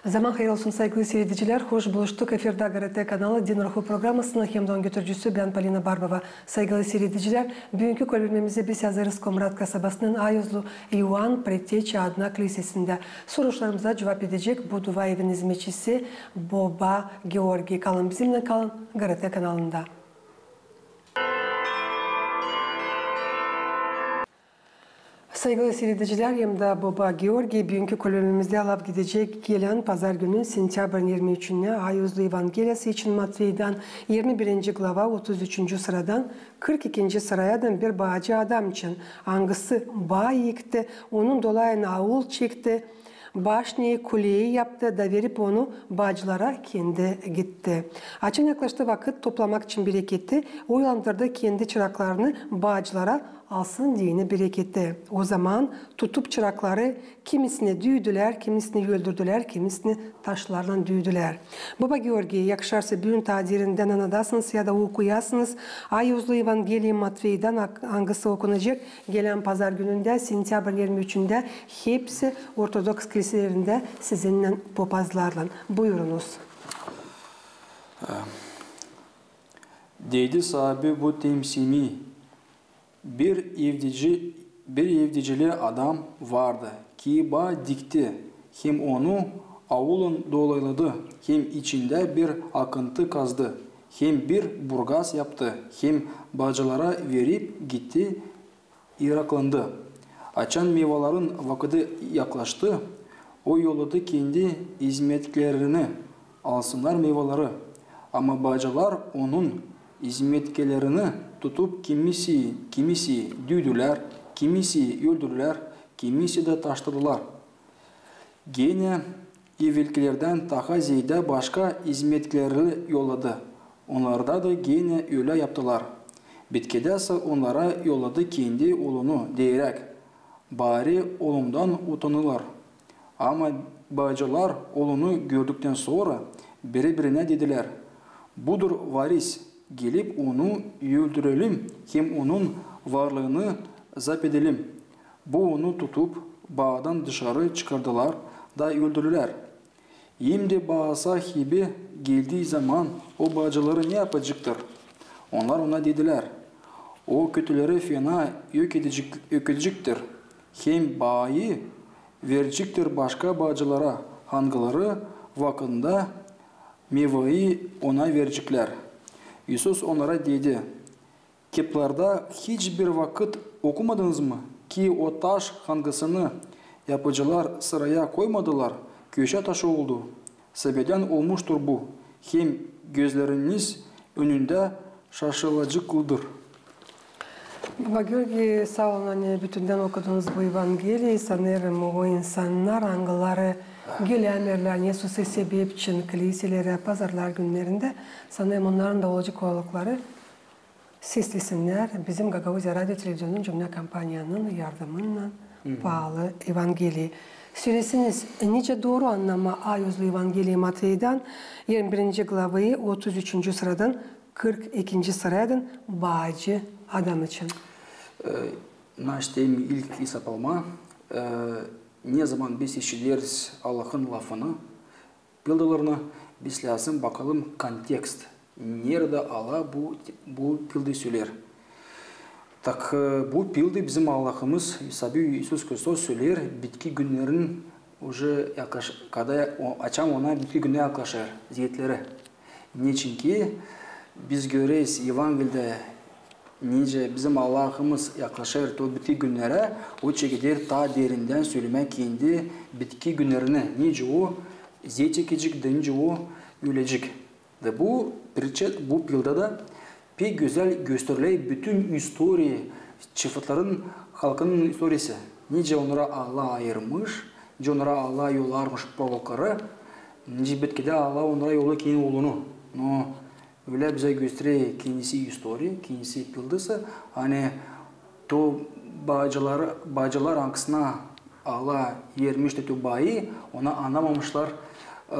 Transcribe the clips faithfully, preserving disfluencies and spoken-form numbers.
Zaman hayır olsun, saygılı siiredicilär. Hoş buluştuk. Efirdä GRT kanalı Din Ruhu programasının hem dä onun götürücüsü bän, Polina Barbova. Saygılı siiredicilär, büünkü kolbelmämizä biz hazırız Komrat kasabasının Ayuzlu İvan Preteçi adına kliisesindä. Soruşlarımıza cuvap edecek bu dua evin izmetçisi boba Georgiy. Kalın bizimnän, kalın GRT kanalında. Saygılı siiredicilär, hem dä boba Georgiy büünkü kolbelmämizdä laf gidecek gelän pazar günü, sentyabrın irmi üçünä, Ayuzlu Evangeliyası için Matveydan, irmi birinci glava, otuz üçüncü sıradan kırk ikinci sırayadan bir baacı adam için, angısı baa ekti, onun dolayına aul çekti, başnayı, kuleyi yaptı da verip onu baacılara, kendi gitti. Açan yaklaştı vakıt toplamak için bereketi, o yollandırdı kendi çıraklarını baacılara, alsın deyni bereketi. O zaman tutup çırakları, kimisinä düüdülär, kimisinä öldürdülär, kimisinä taşlarlan düüdülär. Boba Georgiy, yakışarsa büün taa derindän anadasınız ya da okuyasınız Ayuzlu Evangeliyayı Matveydan, ak-, angısı okunacek gelän pazar günündä, sentyabrın irmi üçündä, hepsi ortodoks kliiselerindä sizinnän popazlarlan. Buyurunuz. Dedi saabi bu temsili: Bir evdeci, bir evdecili adam vardı, ki baa dikti, hem onu aulun dolayladı, hem içindä bir akıntı kazdı, hem bir burgaz yaptı, hem baacılara verip gitti, iraklandı. Açan meyvaların vakıdı yaklaştı, o yolladı kendi izmetkerini alsınnar meyvaları. Ama baacılar onun izmetkelerini tutup kimisi, kimisi düüdülär, kimisi öldürdülär, kimisi dä taşladılar. Genä evelkilerdän taa zeedä başka izmetkeleri yolladı. Onnar da genä ölä yaptılar. Bitkedä sä onnara yolladı kendi oolunu, deyräk: Bari oolumdan utanılın. Ama baacılar oolunu gördüktän sora biri-birinä dedilär: Budur varis, gelip onu öldürelim hem onun varlıını zap edelim. Bu onu tutup baadan dışarı çıkardılar da öldürdülär. Hem dä baa saabi geldiyi zaman o baacıları ne yapacêktır? Onnar ona dedilär: O kötüleri fena yok edecek-, yok edecektir. Hem baayı verecektir başka baacılara, angıları vakıdında meyvayı ona vereceklär. İisus onnara dedi: Kitaplarda hiç bir vakıt okumadınız mı, ki o taş, angısını yapıcılar sıraya koymadılar, köşä taşı oldu? Saabedän olmuştur bu, hem gözleriniz önündä şaşılaceklıdır. Boba Georgiy, saa olun, ani bütündän okudunuz bu Evangeliyayı. Sanêrım, o insannar, angıları gelämeerlär, ani İisus sebep için kliiselerä pazarlar günnerindä, sanêrım, onnarın da olacek kolaylıkları seslesinnär bizim Gagauziya radio televizionun cümlä kompaniyanın yardımınnan paalı Evangeliyayı. Söläseniz, nicä dooru annama Ayuzlu Evangeliyayı Matveydan, irmi birinci glavayı, otuz üçüncü sıradan kırk ikinci sıradan baacı adam için? E, naşteyim ilk isapalma, e, ne zaman biz işideriz Allahın lafını, pildalarını, biz lääzım bakalım kontekst. Neredä Allah bu, bu pilda söleer? Tak, e, bu pilda bizim Allahımız, saabi İisus Hristos söleer bitki günnerin uje yaklaş-, kada o, açan ona bitki günneri yaklaşêr, zeetleri. Neçinki biz göreriz Evangeldä, nicä bizim Allahımız yaklaşêr to bitki günnerä, o çekeder taa derindän sölemää kendi bitki günnerini, nicä o zeet ekecek da nicä o ölecek. Da bu pritsä, bu pilda da pek gözäl gösterilär bütün istoriya, çıfıtların halkının istoriyası. Nicä onnarı Allah ayırmış, nicä onnarı Allah yollarmış prorokları, nicä bitkedä Allah onnara yollar kendi oolunu. No, ölä bizä gösterer kendisi istoriya, kendisi pildası, ani to baacılar, baacılar, angısına Allah vermişti to baayı, ona annamamışlar, e,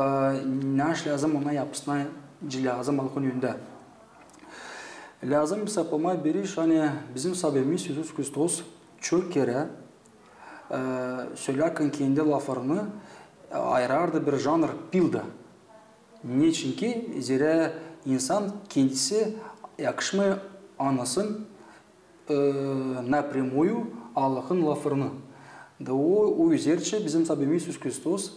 ne iş lääzım ona yapsınnar, nicä lääzım Allahın önündä. Lääzım isapalmaa bir iş, ani bizim Saabimiz İisus Hristos çok kerä, e, sölärkän kendi laflarını, ayırardı bir janr pilda. Neçinki, zerä insan kendisi yakışmêêr annasın e, napremüyu Allahın lafını. Da o, o üzerçä bizim Saabimiz İisus Hristos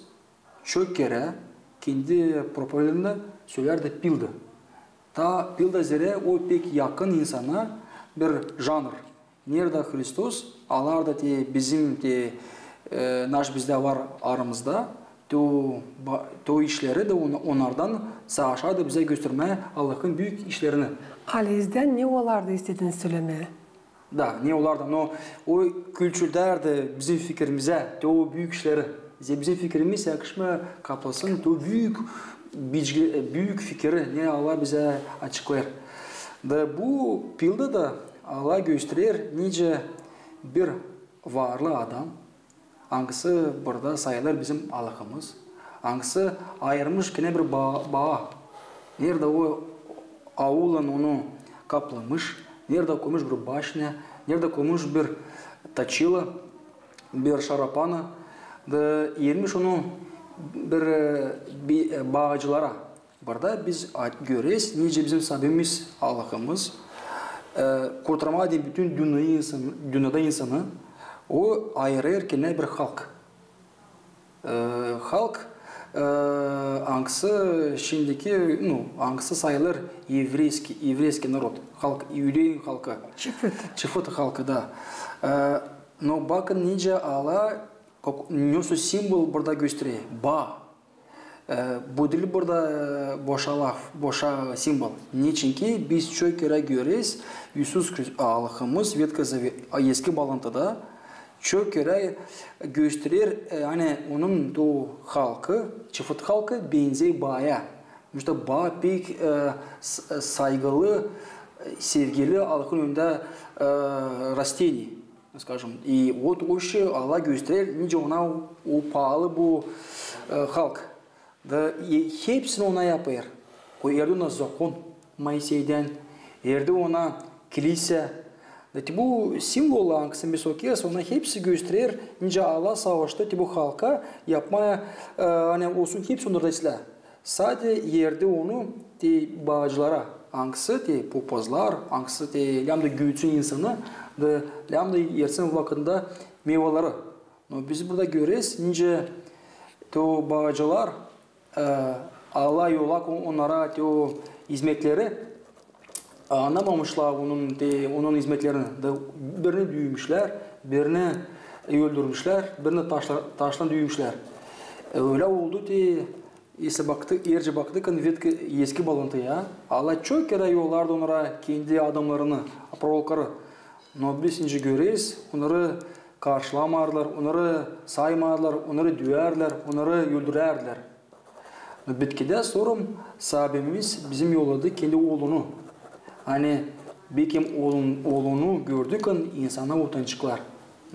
çok kerä kendi propovedindä sölärdi pilda. Ta pilda zerä o pek yakın insana bir janr. Neredä Hristos alardı te bizim te, e, naş bizdä var aramızda, te o, ba- te o işleri dä on- onnardan savaşardı bizä göstermää Allahın büük işlerini. Halizdän ne olardı istediniz sölemää? Da, ne olardı, no o kültürdärdi bizim fikirimizä, te o büük işleri. Ze- bizim fikirimiz yakışmêêr kaplasın te o büük, büük fikiri, ne Allah bizä açıklêêr. Da bu pilda da Allah gösterer, nicä bir varlı adam, angısı burada sayılêr bizim Allahımız, angısı ayırmış kenä bir ba- baa. Neredä o aullan onu kaplamış, neredä koymuş bir başnä, neredä koymuş bir taçıla, bir şarapana, da ermiş onu bir, e, bi- e, baacılara. Burada biz a- göreriz, nicä bizim Saabimiz Allahımız, e, kurtarmaa deyni bütün dünnä insanı, dünnedä insanı, o ayırêr kenä bir halk. E, halk, e, angısı şindiki, no, angısı sayılêr еврейский, еврейский народ, halk, иудей halkı. Çıfıt. Çıfıt halkı da. E, no bakın, nicä Allah, kok- ne simbol burada gösterer, baa. E, bu diil burada, e, boşa laf, boşa simbol. Neçinki biz çok kerä göreriz, İisus Hris- Allahımız Vetkı Zavet, a, Eski Baalantıda çok kerä gösterer, e, ani onun te o halkı, çıfıt halkı benzey baaya. Потому что baa pek, e, s- e, saygılı, e, sevgili Allahın önündä, e, растение. Скажем, и вот o işi Allah gösterer, nicä ona o paalı bu, e, halk. Da, e, hepsini ona yapêr. Koyêr ona zakon Moiseydän, erdi ona klisä. Da te bu simvolla, angısını biz okuyêrız, ona hepsi gösterer, nicä Allah savaştı te bu halka yapmaa, e, ani olsun hepsi onnarda islää. Sade erdi onu te baacılara, angısı te popazlar, angısı te läämdä güçlü insanı, da läämdä ersin vakıdında mevaları. No biz burada göreriz, nicä te o baacılar, e, Allah yollêêr onnara te o izmetleri, annamamışlar onun, te, onun izmetlerini. Da birini düymüşlär, birini öldürmüşlär, birini taşla, taşlan düymüşlär. E, ölä oldu te, если baktık, erce baktık, ani Vetkı, Eski Baalantıya, Allah çok kerä yollardı onnara kendi adamlarını, prorokları. No biz nicä göreriz, onnarı karşılamardılar, onnarı saymardılar, onnarı düyärdilär, onnarı öldürärdilär. No bitkidä sorum Saabimiz bizim yolladı kendi oolunu. Ani bekim oolun, oolunu gördükän insana utancıklar.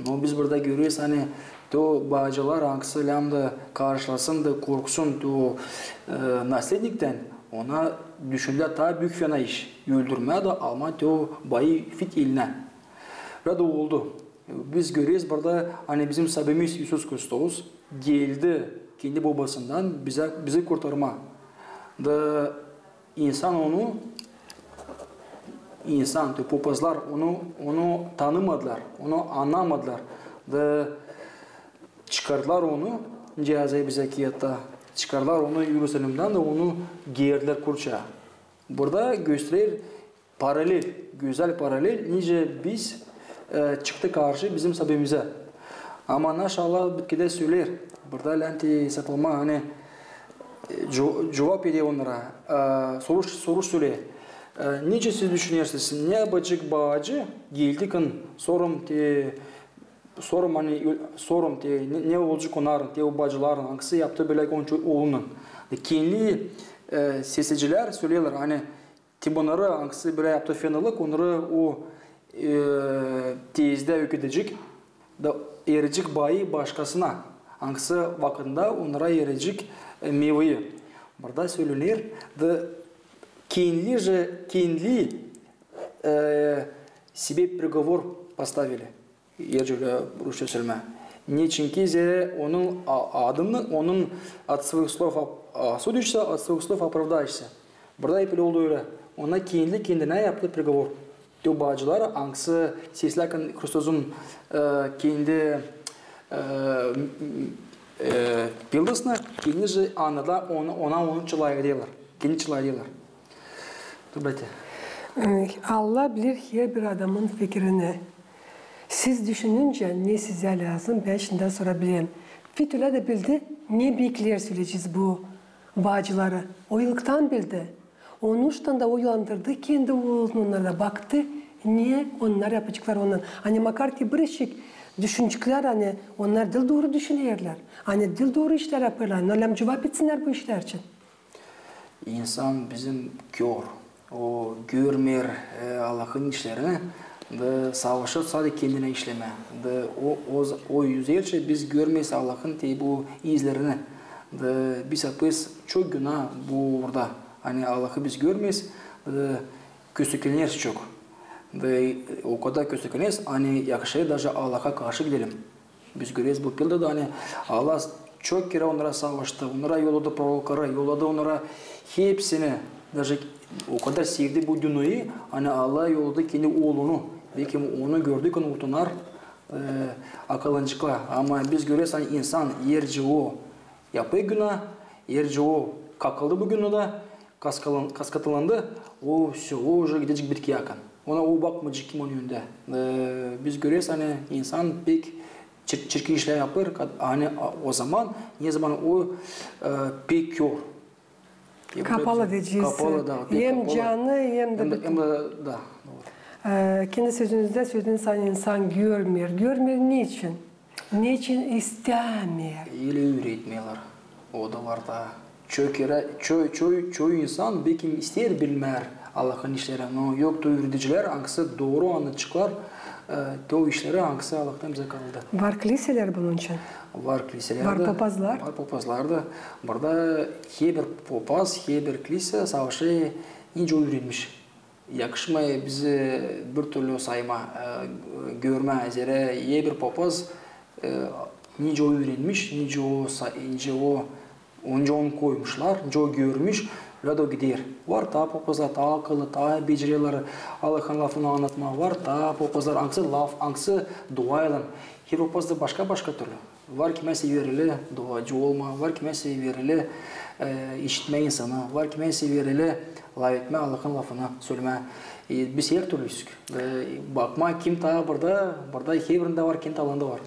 No biz burada göreriz, ani te o baacılar, angısı läämdä karşılasın da korksun te o, e, nasledniktän, ona düşündä taa büük fena iş. Öldürmää da almaa te o baayı fit elinä. Ölä dä oldu. Biz göreriz burada, ani bizim Saabimiz İisus Hristos geldi kendi bobasından bizä, bizi kurtarmaa. Da insan onu, insan, te popazlar onu, onu tanımadılar, onu annamadılar. Da çıkardılar onu, nicä yazılı bizä kiyattan, çıkardılar onu İerusalimdän da onu geerdilär kurça. Burada gösterer paralel, gözäl paralel, nicä biz, e, çıktı karşı bizim Saabimizä. Ama naş Allah bitkidä söleer, burada läämdä satılma, ani, e, cu- cuvap eder onnara, e, soruş, soruş söleer. E, nicä siz düşünersiniz, ne yapacek baacı, geldikän sorum te, sorum, ani, sorum te, ne, ne olacek onnarın, te o baacıların, angısı yaptı bölä onca oolunnan. E, kendi, e, sesleyicilär söleerlär, ani, te bunnarı, angısı bölä yaptı fenalık, onnarı o, e, tezdä öküdecek, da erecek baayı başkasına, angısı vakıdında onnara erecek, e, meyvayı. Burada sölener, da kendi же, kendi, e, себе приговор поставили. Erce ölä rusça sölemää. Neçinki zerä onun a-, adını, onun от своих слов оп-, осудишься, от своих слов оправдаешься. Burada hep ölä oldu ölä. Ona kendi kendinä yaptı приговор. Te baacılar, angısı seslärkän Hristozun, e, kendi, e, m-, m-, e, pildasını, kendi же annadılar, ona, ona onu çılaydêrlar. Kendi çılaydêrlar. Dur, bratya. E, Allah bilir herbir adamın fikirini. Siz düşününcä, ne sizä lääzım, bän şindi sorabilerim. Fitula da bildi, ne bekleer söleyecez bu baacıları. O ilktän bildi. Onuştan da o yolandırdı kendi oolunu onnara, baktı, ne onnar yapaceklar ondan. Ani makar ki bir işçik düşüneceklär, ani onnar diil dooru düşünerlär. Ani diil dooru işlär yapêrlar, ani lääzım cuvap etsinnär bu işlär için. İnsan bizim kör. O görmeer, e, Allahın işlerini, da savaşêr sade kendinä işlemää. Da o, o, o üzerçä biz görmeeriz Allahın te bu izlerini. Da biz yapêrız çok günah bu uurda. Ani Allahı biz görmeeriz, da köstekleniyoruz çok. Da o kadar köstekleneriz, ani yakışêr даже Allaha karşı gidelim. Biz göreriz bu pilda da, ani Allah çok kerä onnara savaştı, onnara yolladı prorokları, yolladı onnara hepsini, даже o kadar sevdi bu dünneyä, ani Allah yolladı kendi oolunu. Bekim onu gördükän utanar, e, akıllanaceklar. Ama biz göreriz, ani insan, eer o yapêr günah, eer o kakıldı bu günnedä, kaskalan-, kaskatlandı, o всё, o уже gidecek bitkiyäkän. Ona o bakmayacek kim onun önündä. E, biz göreriz, ani insan pek çir-, çirkin işlär yapêr, kad-, ani a-, o zaman, ne zaman o, e, pek kör. Kapalı deyecez. Kapalı, da, pek kapalı. Hem canı, hem dä bütün. Hem dä, da, dooru. E, kendi sözünüzdä sölediiniz, ani insan görmeer. Görmeer neçin? Neçin istämeer? Ölä üüretmeerlär. O da var da. Çok kerä, ço-, ço-, çoyu insan bekim isteer bilmää Allahın işlerini, no yoktu üüredicilär, angısı dooru annadaceklar, e, te o işleri, angısı Allahtan bizä kaldı. Var kliselär bunun için? Var kliselär dä. Var popazlar? Var popazlar da. Burada herbir popaz, herbir klise savaşêr, nicä üürenmiş. Yakışmêêr bizi bir türlü saymaa, e, görmää, zerä herbir popaz, e, nicä o üürenmiş, nicä o sa-, nicä o, nicä onu koymuşlar, nicä o görmüş, ölä dä o gider. Var taa popazlar, taa akıllı, taa becererlär Allahın lafını annatmaa, var taa popazlar, angısı laf, angısı duaylan. Her popaz da başka-başka türlü. Var kimäsä verili duacı olmaa, var kimäsä verili, e, işitmää insanı, var kimäsä verili lafetmää, Allahın lafını sölemää. E, biz her türlüyüz. E, bakmaa, kim taa burada, burada herbirindä var, kim talantı var.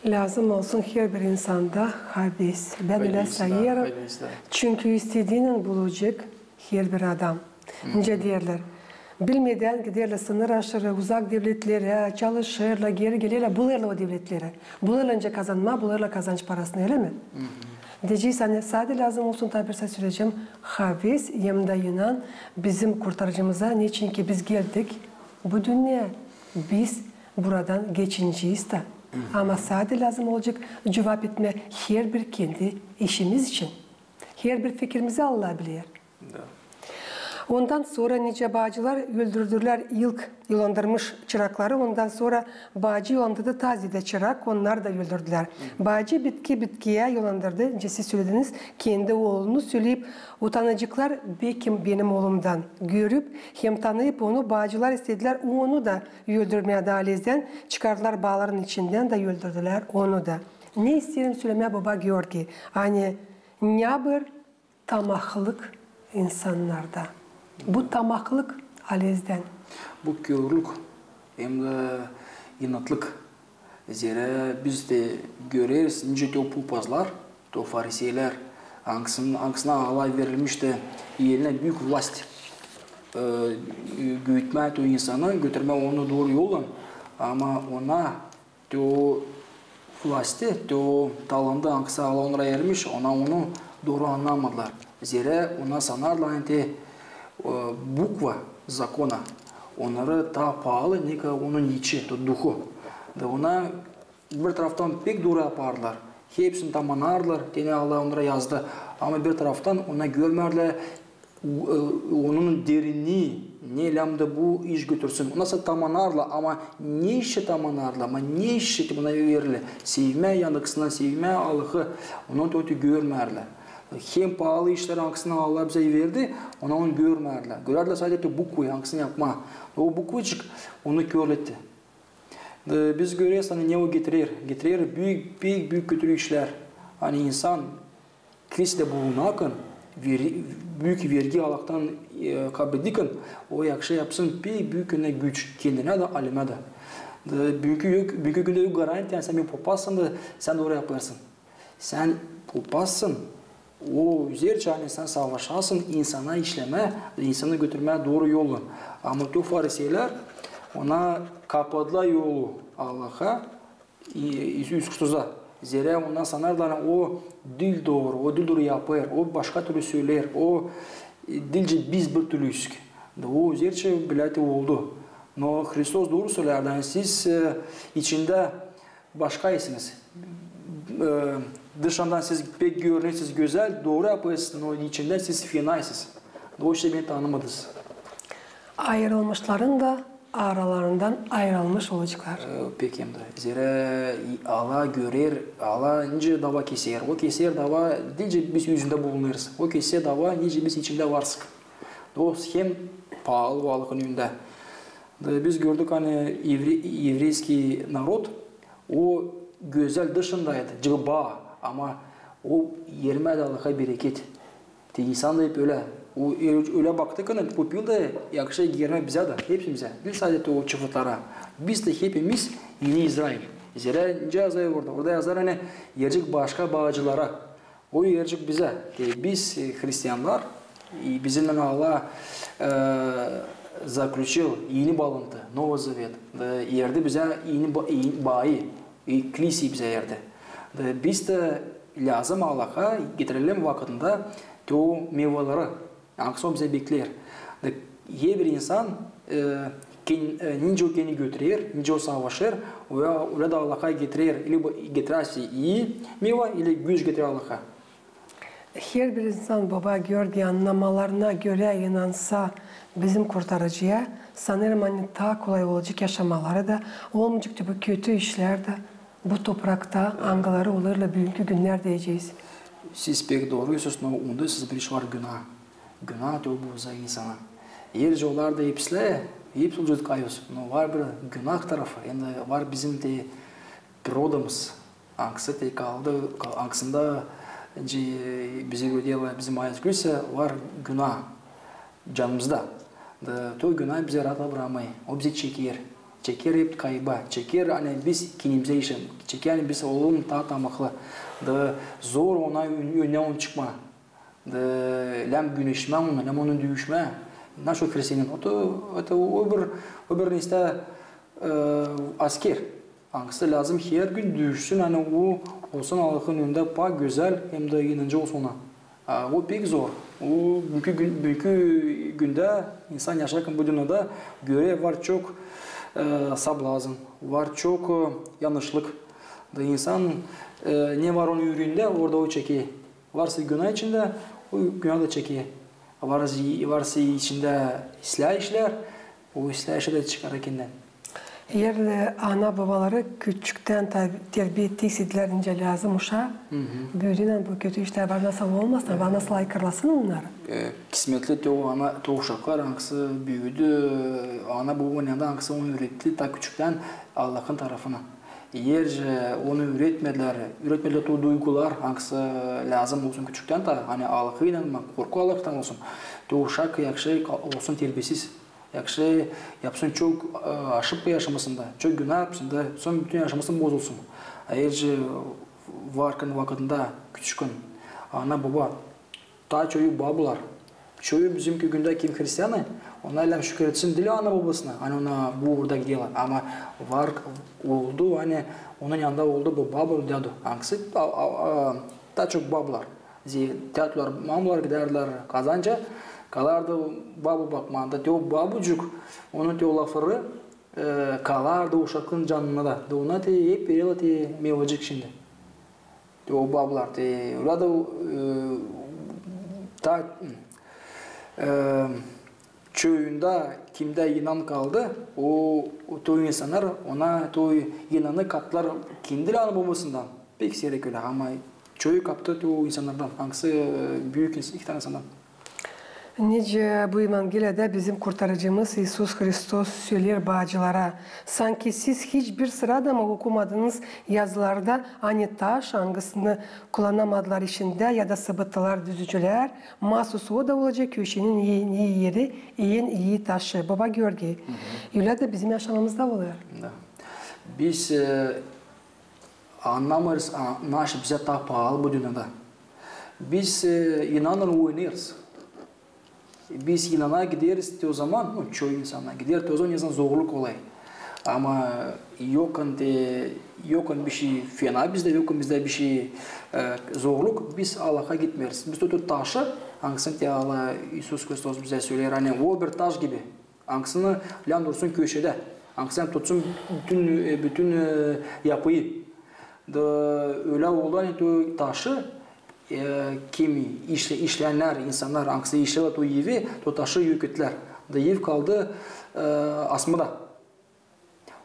Lääzım olsun herbir insanda havis. Bän ölä sayêrım. Havis da, havis da. Çünkü istediinän bulacek herbir adam. Nicä deerlär, bilmedän giderlär sınır aşırı, uzak devletlerä, çalışêrlar, geeri gelerlär, bulêrlar o devletleri. Bulêrlar nicä kazanmaa, bulêrlar kazanç parasını, ölä mi? Deyecez, ani sade lääzım olsun, taa bir şey söleyecäm, havis hem dä inan bizim Kurtarıcımıza, neçinki biz geldik bu dünneyä, biz buradan geçinecez dä. Ama sade lääzım olacek cuvap etmää herbir kendi işimiz için. Herbir fikirimizi Allah biler. Da. Ondan sora nicä baacılar öldürdülär ilk yolandırmış çırakları, ondan sora baacı yolandırdı taa zerä çırak, onnar da öldürdülär. Baacı bitki bitkiyä yolandırdı, nicä siz sölediniz, kendi oolunu söleyip, utanaceklar bekim benim oolumdan. Görüp hem tanıyıp onu, baacılar istedilär onu da öldürmää, da alezdän çıkardılar baaların içindän da öldürdülär onu da. Ne isteerim sölemää, baba Georgiy, ani ne bir tamahlık insannarda. Bu tamahlık alezdän. Bu körlük hem dä inatlık. Zerä biz dä göreriz, nicä te o popazlar, te o fariseylär, angısın-, angısına Allah verilmişti elinä büük vlast, e, güütmää te o insanı, götürmää onu dooru yollan, ama ona te o vlasti, te o talantı, angısı Allah onnara vermiş, ona onu dooru annamadılar. Zerä ona sanardılar, ani te, e, bukva zakona onnara taa paalı, nicä onun içi, te o duhu. Da ona bir taraftan pek dooru yapardılar. Hepsini tamanardılar, te ne Allah onnara yazdı. Ama bir taraftan ona görmärdilär, e, onun derinii, ne lääzım da bu iş götürsün. Ondan sora tamanarlar, ama ne işçä tamanarlar, ama ne işçä ki buna verilär? Sevmää, yanındakısını sevmää, Allahı, onu te görmärlär. Hem paalı işleri, angısını Allah bizä verdi, onu görmärlär. Görärlär sade te bukvayı, angısını yapmaa. O bukvacık onu körletti. E, biz göreriz, ani ne o getirer. Getirer büük, büük, büük kötü işlär. Ani insan kiliseyä bulunarkan, ver-, büük vergi almaktan, e, kaybederkän, o yakışa yapsın pek büük, ne, güç kendinä dä, alemä dä. E, büünkü yok, büünkü gündä yok garantiya, ani sän bir papazsan da sän dooru yapêrsın. Sän papazsan, o üzerçä, ani sän savaşasın insana işlemää, insanı götürmää dooru yollan. Ama te fariseylär, ona kapadılar yolu Allaha, i-, i-, üsküsüzä. Zerä ondan sanardılar, ani o diil dooru, o diil dooru yapêr, o başka türlü söleer, o, e, diilcä biz bir türlüyüz. Da o üzerçä bilä te oldu. No Hristos dooru söleer, ani siz, e, içindä başkaysınız. E, dışından siz pek görünersiniz gözäl, dooru yapêrsınız, no içindä siz fenaysınız. Da o iştä beni tanımadınız. Ayırılmışların da aralarından ayrılmış olacaklar. E, pek hem dä. Zerä Allah görer, Allah nicä dava keser. O keser dava, nicä biz üzündä bulunêrız. O keser dava, nicä biz içindä varsak. O hem paalı o Allahın önündä. Da biz gördük, ani evre-, evreyskiy narod, o gözäl dışındaydı, cıba, ama o ermärdi Allaha bereket. Te insan da hep ölä. O ölä baktı, ani kupil da yakışa ermää bizä dä, hepsimizä. Diil sade o çıfıtlara. Biz dä hepimiz eni İzrail. Zerä nicä yazêr orada? Orada yazêr, ani erecek başka baacılara. O erecek bizä. E, biz, e, hristianlar, e, bizimnän Allah, e, заключил eni baalantı, Новый Завет. E, erdi bizä eni ba-, eni baayı, e, kiliseyä bizä erdi. E, biz dä lääzım Allaha getirelim vakıdında te o mevaları, angısı o bizä bekleer. Da herbir insan, e, ken-, e, nicä o kendini götürer, nicä o savaşêr, o, ölä dä Allaha getirer, ili bu, getirä ii meva, ili güç getirä Allaha. Herbir insan, baba, gördüü annamalarına görä inansa bizim Kurtarıcıya, sanêrım, ani taa kolay olacek yaşamaları da, olmayacek te bu kötü işlär dä bu toprakta, angıları olêrlar büünkü günnär deyecez. Siz pek dooruysuz, no onda siz bir iş var, günaa. Günaa te o bozêr insana. Eer olar da hepsi, hepsi olacek kayıs. No var bir günah tarafı, hem dä var bizim te prirodamız. Angısı te kaldı, angısında, nicä bizi gördüler, bizim ayımız küsä, var günah canımızda. Da te o günah bizi raat brakmêêr. O bizi çeker. Çeker hep kayba. Çeker, ani biz kendimizä işleyim. Çeker, ani biz olalım taa tamahlı. Da zor ona ön-, önünä onu çıkmaa. Da lääzım güneşmää onunnan, lääzım onunnan düüşmää. Naşo hristianin. O da, o da o bir, o bir nesä, e, asker. Angısı lääzım her gün düüşsün, ani o olsun Allahın önündä pek gözäl, hem dä inancı olsun ona. A, o pek zor. O büünkü gün, büünkü gündä insan yaşarkan bu dünnedä görer, var çok, e, соблазн, var çok, e, yanlışlık. Da insan, e, ne var onun üreendä, orada o çeker. Varsa günah içindä, o günah da çeker. Varsa, varsa içindä islää işlär, o islää işi dä çıkarêr kendinnän. Eer ana-bobaları küçüktän ta-, terbiä ettiysä, nicä lääzım uşaa, büüdünnän bu kötü işlär var nasıl olmasın, var nasıl aykırılasın onnarı. E, kismetli te o ana, te o uşaklar, angısı büüdü, e, ana-bobanın yanında, angısı onu üüretti ta küçüktän Allahın tarafına. Eer, e, onu üüretmedilär, üüretmedilär te o duygular, angısı lääzım olsun küçüktän ta, ani Allaha inanmaa, korku Allahtan olsun, te o uşak yakışa olsun terbiesiz. Yakışa yapsın çok, e, aşıpka yaşamasında, çok günah yapsın da, sora bütün yaşaması bozulsun. Eer varkan vakıdında küçükkän ana-boba, taa çoyu babular. Çoyu bizimkü gündä kim hristianı, ona lääzım şükür etsin diil ana-bobasına, ani ona bu uurda giderlär. Ama var oldu, ani onun yanında oldu bu babu, dädu. Angısı, a, a, a, taa çok babular. Zerä dädular, mamular gidärdilär kazanca, kalardı babu bakmaa. Da te o babucuk, onun te o lafları, e, kalardı uşakın canında da. Da ona te hep vererlär te mevacık şindi. Te o babular, te, orada, e, ta, E, çoyunda kimdä inan kaldı, o, o, to insannar ona to inanı kattılar kendi anlamasından. Pek siirek ölä, ama çoyu kaptı to insannardan, angısı, e, büük ins-, iki tanä insannar. Nicä bu Evangeliyada bizim Kurtarıcımız İisus Hristos söleer baacılara: "Sanki siz hiçbir sırada mı okumadınız yazılarda, ani taş, angısını kullanamadılar işindä ya da sıbıttılar düzücülär, masus o da olacek köşenin en ii eri, en ii taşı." Baba Georgiy, ölä dä bizim yaşamamızda olêr. Da. Biz, e, annamêêrız, a, naşey bizä taa paalı bu dünnedä. Biz, e, inannan oynêêrız. Biz inana gideriz te o zaman, no, çoyu insannar gider te o zaman, ne zaman zorluk olêr. Ama yoktan te, yoktan bişey fena bizdä, yoktan bizdä bişey, e, zorluk, biz Allaha gitmeeriz. Biz tutarız taşı, angısını te Allah, İisus Hristos bizä söleer, ani o bir taş gibi. Angısını lääzım dursun köşedä. Angısını tutsun bütün, e, bütün, e, yapıyı. Da ölä oldu, ani to taşı, e, kimi işle-, işleyännär, insannar, angısı işleerlär to evi, to taşı yok ettilär. Da ev kaldı, e, asmada.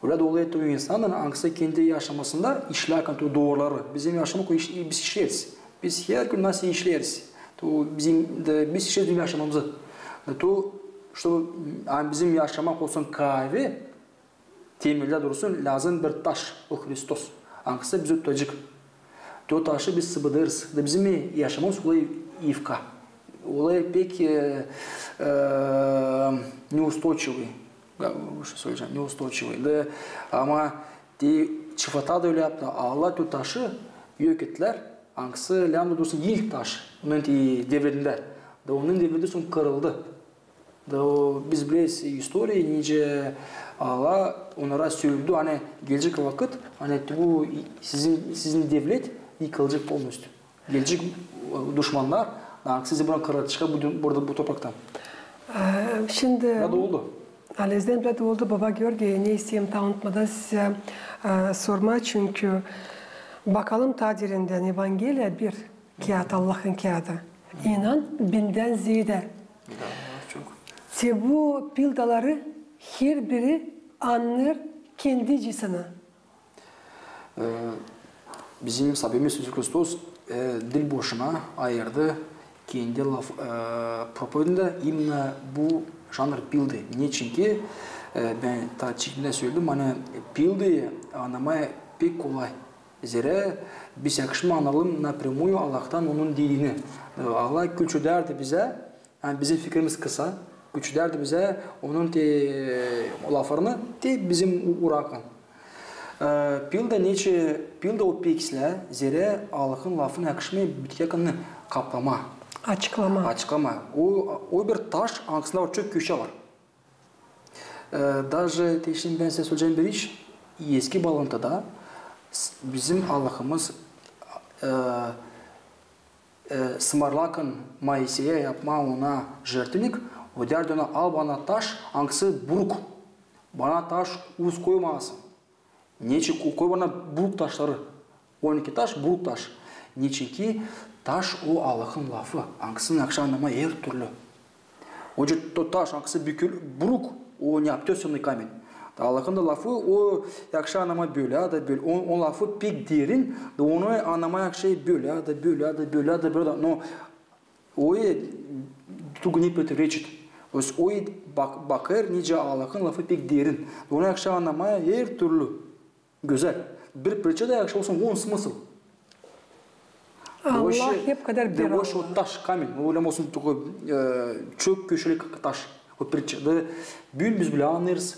Ölä dä olêr to insannar, angısı kendi yaşamasında işlärkän to duvarları. Bizim yaşamak o iş-, biz işleeriz. Biz hergün nasıl işleeriz. To bizim dä, biz işleeriz bizim yaşamamızı. To, ştobu, ani bizim yaşamak olsun kaavi, temeldä dursun, lääzım bir taş, o Hristos. Angısı bizi tutacek. Te o taşı biz sıbıdêrız. Da bizim yaşamamız olêr yufka. Olêr pek, e, e, неустойчивый. Ya, bu şey söleyecäm, неустойчивый. Da, ama te çıfata da ölä yaptı. Allah te o taşı yok ettilär. Angısı lääzım dursun ilk taş. Onun te devredindä. Da onun devredindä sora kırıldı. Da o, biz bileriz istoriya, nicä Allah onnara söledilär, ani gelecek vakıt, ani bu sizin, sizin devlet yıkılacek polnostyu. Gelecek, e, duşmannar, da sizi buradan kıraceklar bu, burada, bu topraktan. E, şindi... Ölä dä oldu. Alezden ölä dä oldu, baba Georgiy, ne isteerim taa unutmadan sizä, e, sormaa, çünkü bakalım taa derindän, Evangeliya bir kiyat, Allahın kiyadı. İnan bindän zeedä. Da, çok. Te bu pildaları herbiri annêêr kendi cinsinä. E, bizim Saabimiz İisus Hristos, e, diil boşuna ayırdı kendi laf, e, propovedindä именно bu janr pildı. Neçinki, e, bän taa çıkmadan söledim, ani pildayı annamaa pek kolay. Zerä biz yakışmêêr annayalım напрямую Allahtan onun dilini. E, Allah külçedärdi bizä, ani bizim fikirimiz kısa, külçedärdi bizä onun te, e, laflarını te bizim u-, uraklan. E, pilda neçin, pilda o pek islää, zerä Allahın lafına yakışmêêr bitkiyäkän kaplamaa. Açıklamaa. Açıklamaa. O, o bir taş, angısında var çok köşä var. E, даже te şindi bän sizä söleyecäm bir iş, eski Bağlantıda s-, bizim Allahımız, e, e, sımarlarkan Moiseyä yapmaa ona žertvenik, o deerdi ona: "Al bana taş, angısı buruk. Bana taş uz koymasın." Neçin ko-, koy bana buruk taşları. On iki taş, buruk taş. Neçinki taş o Allahın lafı, angısını yakışêr annamaa her türlü. Oca to taş, angısı bükül-, buruk, o необтёсанный камень. Allahın da lafı, o yakışêr annamaa bölä da bölä. On, on lafı pek derin, da onu annamaa yakışêr bölä da bölä da bölä da bölä da. No, o e, туго не противоречит. То есть o e bak-, bakêr, nicä Allahın lafı pek derin. Da onu yakışêr annamaa her türlü. Gözäl. Bir притча da yakışêr olsun on смысл. Allah hep kadar bir Allah. O taş, камень. O ölä olsun, e, çok köşeli taş. O притча. Da büün biz bilä annêêrız.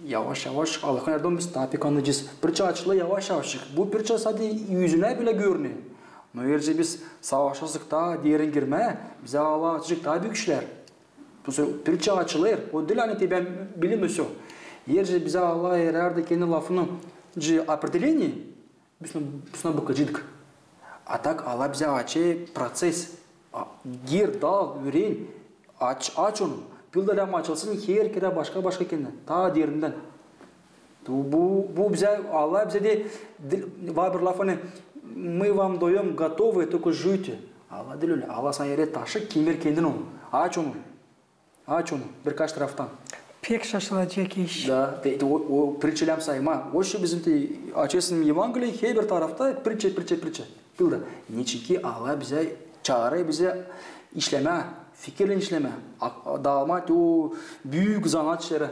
Yavaş-yavaş Allahın yardımı biz taa pek annayacez. Притча açılêr yavaş-yavaş. Bu притча sade üzünä bölä görünüyor. No eer biz savaşasık taa derin girmää, bizä Allah açacek taa büük işlär. Bu притча açılêr, o diil ani te bän bilerim da всё. Eer bizä Allah erärdi kendi lafını, определение, biz ona, biz ona bakaceydık. А так Allah bizä açêr proţes. A, gir, dal, üüren, aç, aç onu. Pilda lääzım açılsın her kerä başka-başka kendi, taa derindän. Bu, bu, bu bizä, Allah bizä deer, var bir laf, ani: "Мы вам даём готовое, только жуйте". Allah diil ölä. Allah sana erer taşı, kemer kendin onu. Aç onu. Aç onu birkaç taraftan. Pek şaşılacek iş. Da, te, te o, o pritçelär sayma. O şey bizim te açêrsın Evangeliyi, herbir tarafta pritçe, pritçe, pritçe. Bildi. Neçinki Allah bizä çaarêr, bizä işlemää, fikirlän işlemää, a-, daalmaa te o büük zanaat işleri.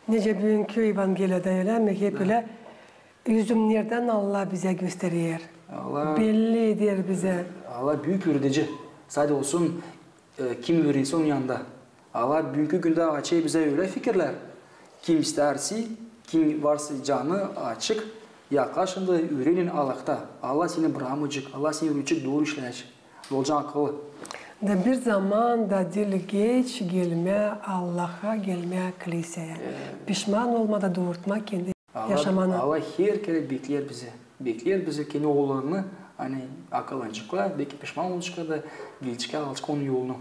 Nicä büünkü Evangeliyada, ölä mi? Hep ölä üzümnerdän Allah bizä gösterer. Allah belli eder bizä. Allah büük üüredici. Sade olsun, e, kim üürensin onun yanında. Allah büünkü gündä açêr bizä ölä fikirlär. Kim istärsi, kim varsa canı açık, yaklaşın da üürenin Allahta. Allah seni brakmayacek, Allah seni üüredecek, dooru işleyecek. Olacan akıllı. Da bir zaman da diil geç gelmää Allaha, gelmää kliseyä. Pişman olmaa da doorutmaa kendi yaşamanı. Allah her kerä bekleer bizi. Bekleer bizi, kendi oollarını, ani akıllanaceklar, beki pişman olaceklar da gelecekler, alaceklar onun yolunu.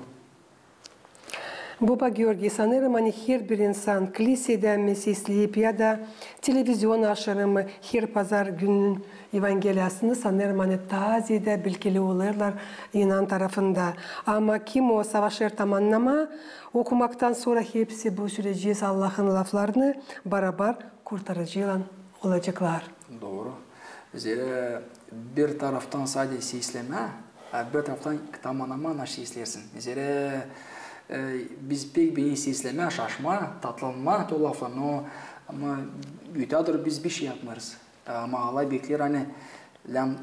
Boba Georgiy, sanêrım, ani herbir insan kliseyä mi sesleyip ya da televizion aşırı mı her pazar günün Evangeliyasını, sanêrım, ani taa zeedä bilgili olêrlar inan tarafında. Ama kim o savaşêr tam annamaa, okumaktan sora hepsi bu sürecez Allahın laflarını barabar Kurtarıcıylan olaceklar. Dooru. Zerä bir taraftan sade seslemää, a bir taraftan tam annamaa, naşey seslersin. Zerä, e, biz pek beeneriz seslemää, şaşmaa, tatlanmaa te o laflardan, no, ama ötedor biz bişey yapmêêrız. Ama Allah bekleer, ani lääzım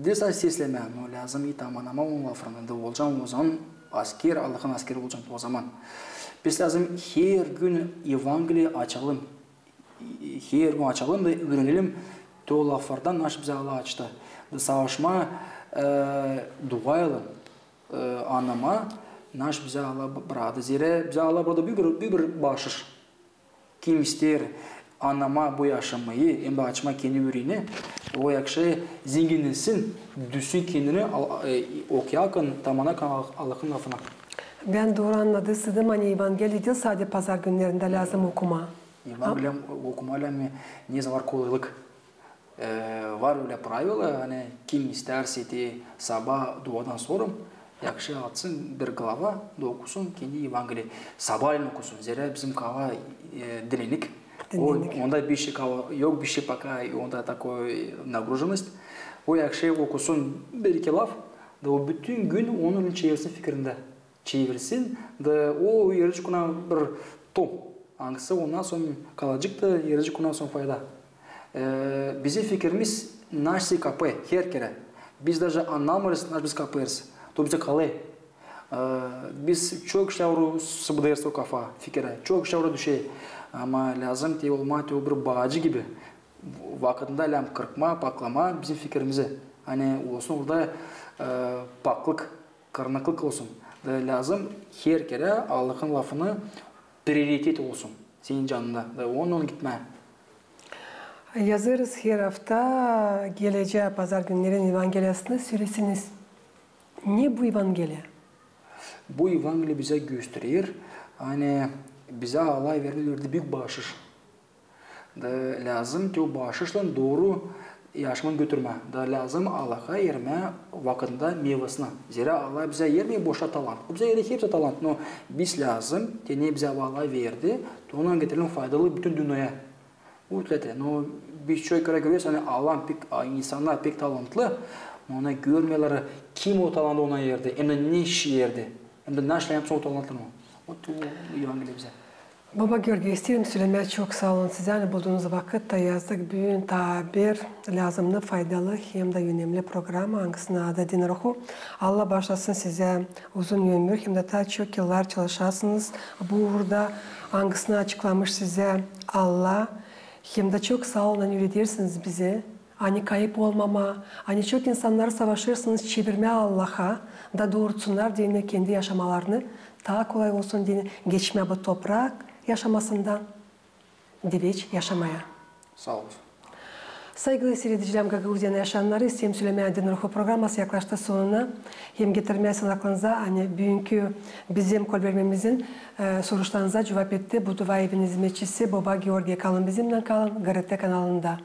diil sade seslemää, no lääzım i tam annamaa onun laflarını da, olacan ozaman asker, Allahın askeri olacan ozaman. Biz lääzım her gün Evangeliyi açalım. Her gün açalım da üürenelim te o laflardan, naşey bizä Allah açtı. Da savaşmaa, e, duaylan, e, annamaa, naşey bizä Allah b-, braktı. Zerä bizä Allah braktı büük bir, büük bir baaşış. Kim isteer annamaa bu yaşamayı hem dä açmaa kendi üüreeni, o yakışa zenginnensin, düüzsün kendini, al-, e, okuyarkan, tam annamaa Allahın lafını. Bän dooru annadıysaydım, ani Evangeliyi diil sade pazar günnerindä lääzım okumaa. Evangeliyi okumaa lääzım ne zaman var kolaylık. E, var ölä pravila, ani kim istärsi te sabaa duadan sora, yakışa açsın bir glava da okusun kendi Evangeliyi. Sabaalän okusun, zerä bizim kafa, e, dinlenik. Dinlenik. O, onda bişey kafa, yok bişey poka, onda takoy nagrujnost. O yakışa okusun bir-iki laf, da o bütün gün onu çevirsin fikirindä. Çevirsin, da o erecek ona bir tom, angısı ondan sora kalacek da erecek ondan sora fayda. E, bizim fikirimiz naşey kapêêr her kerä. Biz daje annamêêrız, naşey biz kapêêrız. To bizä kalêr. E, biz çok işlär sıbıdêrız o kafa, fikirä. Çok işlär düşer. Ama lääzım te olmaa te o bir baacı gibi. Vakıdında lääzım kırpmaa, paklamaa bizim fikirimizi. Ani olsun orada, e, paklık, kırnaklık olsun. Da lääzım her kerä Allahın lafını prioritet olsun senin canında. Da onunnan gitmää. Yazêrız her afta gelecää pazar günnerin Evangeliyasını, söleseniz. Ne bu Evangeliya? Bu Evangeliya bizä gösterer, ani bizä Allah verdi, verdi büük baaşış. Da lääzım te o baaşışlan dooru yaşamanı götürmää. Da lääzım Allaha ermää vakıdında meyvasını. Zerä Allah bizä ermeer boşa talant. O bizä erer hepsi talant. No biz lääzım, te ne bizä Allah verdi, te onunnan getirelim faydalı bütün dünneyä. Bu itlete, no biz çok kerä göreriz, ani Allah pek, a, insannar pek talantlı, no onnar görmeerlär, kim o talantı ona erdi, hem dä ne işä erdi, hem dä ne işlär yapsın o talantını. O, o Evangeliya bizä. Boba Georgiy, isteerim sölemää çok saa olun sizä, ani buldunuz vakıt da yazdık büün taa bir lääzımnı, faydalı hem dä önemli programa, angısının adı Din ruhu. Allah baaşlasın sizä uzun ömür, hem dä taa çok yıllar çalışasınız bu uurda, angısını açıklamış sizä Allah. Hem dä çok saa olun, ani üüredersiniz bizi, ani kayıp olmamaa, ani çok insannarı savaşêrsınız çevirmää Allaha, da doorutsunnar deyni kendi yaşamalarını, taa kolay olsun deyni geçmää bu toprak yaşamasından diveç yaşamaya. Saa olun. Saygılı siiredicilär, Gagauziyanın yaşayannarı, isteerim sölemää, Din ruhu programası yaklaştı sonuna. Hem getirmää sizin aklınıza, ani büünkü bizim kolbermemizin, e, soruşlarınıza cuvap etti Buduva evinin hizmetçisi Boba Georgiy. Kalın bizimnän, kalın G R T kanalında.